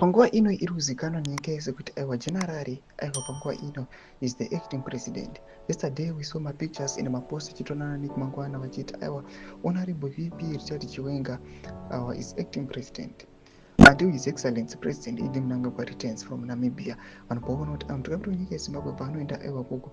Panguva ino iri kuzivikanwa nenyika yese kuti aiwa, generari aiwa, panguva ino is the acting president. Yesterday we saw mapictures in mapost achitonana nekumangwana vachiti aiwa, Honorable VP Richard Chiwenga is acting president until His Excellency President ED Mnangagwa returns from Namibia. Vanhu paona kuti mutungamiri wenyika yeZimbabwe paanoenda aiwa koko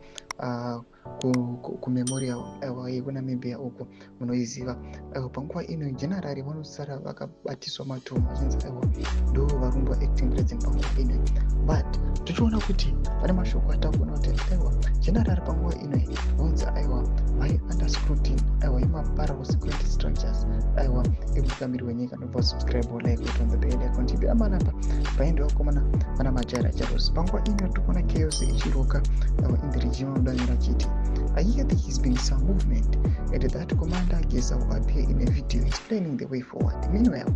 kumemorial aiwa yekuNamibia uko munoiziva, aiwa, panguva ino generari vanosara vakabatiswa matomu vachinzi aiwa, ndo varumbwa acting president panguva ino. But tichiona kuti pane mashoko atakuona kuti aiwa, generari panguva ino vonzi aiwa, vari under scrutiny aiwa yemaparallel security structures aiwa emutungamiri wenyika. Ndobva subscribe, like, on the bell icon. Tibira manapa paende vakomana vana majaira jaros. Panguva ino tikuona chaos ichiroka aiwa in the regime. Vanodanyira chiti, "I hear there has been some movement and that Commander Geza will appear in a video explaining the way forward. Meanwhile,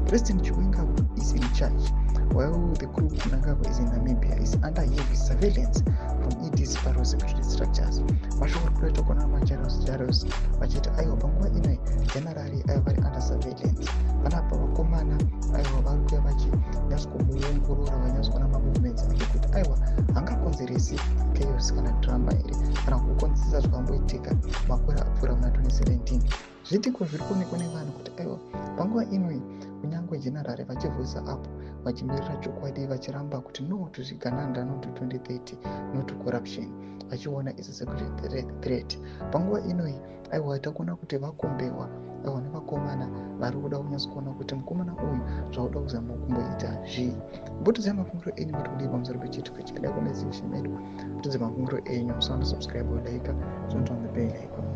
President Chiwenga is in charge while the group Mnangagwa is in Namibia is under heavy surveillance from ED's parallel security structures." Mashoko ari kutoita kuona majaros jaros vachiti aiwa, panguva ino generari aiwa vari under surveillance. Panapa vakomana aiwa vari kuya vachinyatso kumuongorora, vanyatso kuona mamovements ake kuti aiwa, hangakonzeresi chaos kana drama here, kana kukonzeresa zvakamboitika makore apfuura muna 2017. Zviitiko zviri kuonekwa nevanhu kuti aiwa, panguva inoi kunyange generari vachivhoisa apo vachimirira chokwadi, vachiramba kuti no to zvigananda, no to 2030, no to corruption, vachiona is a security threat. Panguva inoi aiwa takuona kuti vakombewa aiwa nevakomana vari kuda kunyatsokuona kuti mukomana uyu zvauda kuzama kumboita zvii. Mbotidzai mafungiro enyu mati kudii pamusoro pechiitiko chikadai. Comment section medu mbotidzai mafungiro enyu. Musana subscribe, like, turn on the bell icon.